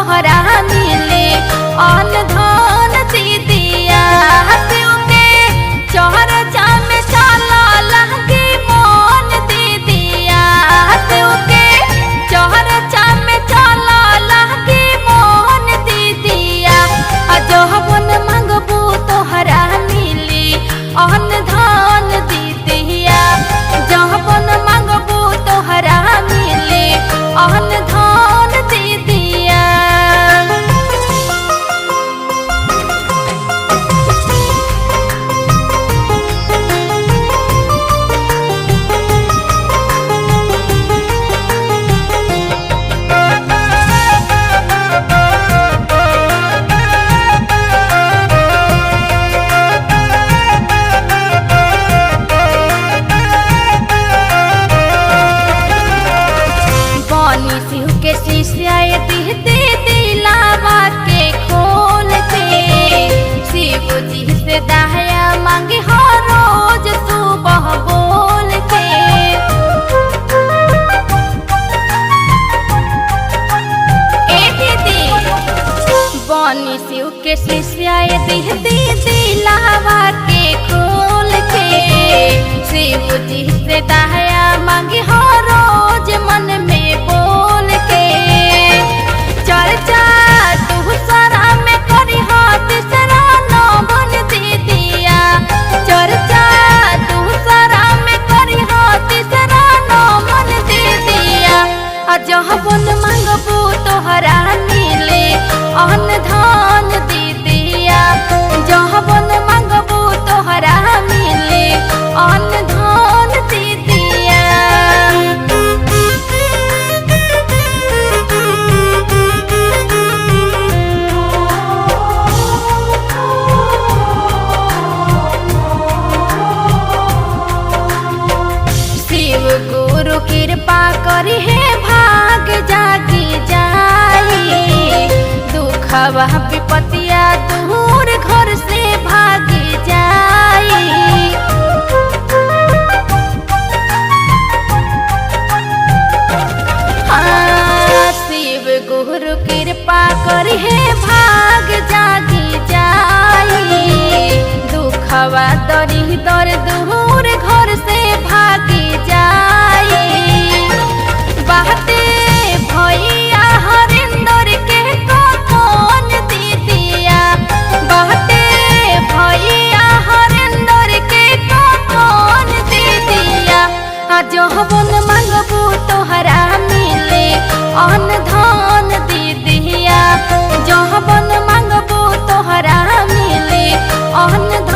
तोहरा मिले अन्न धन दीदिया। शिव के चर्चा में चला लगे मन दीदिया। शिव के चर्चा में चला लगे मन दीदिया। आ जवन मंगबू तोहरा मिली अन्न धन दीदिया। जवन मंगबू तोहरा मिली अन्न धन दीदिया। बनी शिव के शिष्य दीदी दिलावा के खोल के शिव जी से दया मांगे हर रोज सुबह बोल के। ए दीदी बनी शिव के शिष्य दीदी दिलावा के खोल के शिव जी से दया मांगे हर रोज मन में बोल के। चर्चा दूसरा में करी तीसरा नमन दीदिया। चर्चा दूसरा में करी तीसरा नमन दीदिया। आ जवन मंगबू तोहरा मिले अन्न धन दीदिया। जवन मंगबू तोहरा मिले अन्न धन दीदिया। शिव गुरु कृपा करी हे भाग जागी जाई। दुखवा विपतिया दूर घर से भागी जाई। हाँ, शिव गुरु कृपा करी हे भाग जागी जाई। दुखवा दरी दर दूर घर से भागी जाई। बाते भैया हरिंदर के कथन दीदिया। बाते भैया हरिंदर के कथन दीदिया। आ जवन मंगबू तोहरा मिले अन्न धन दीदिया। जवन मंगबू तोहरा मिले अन्न धन।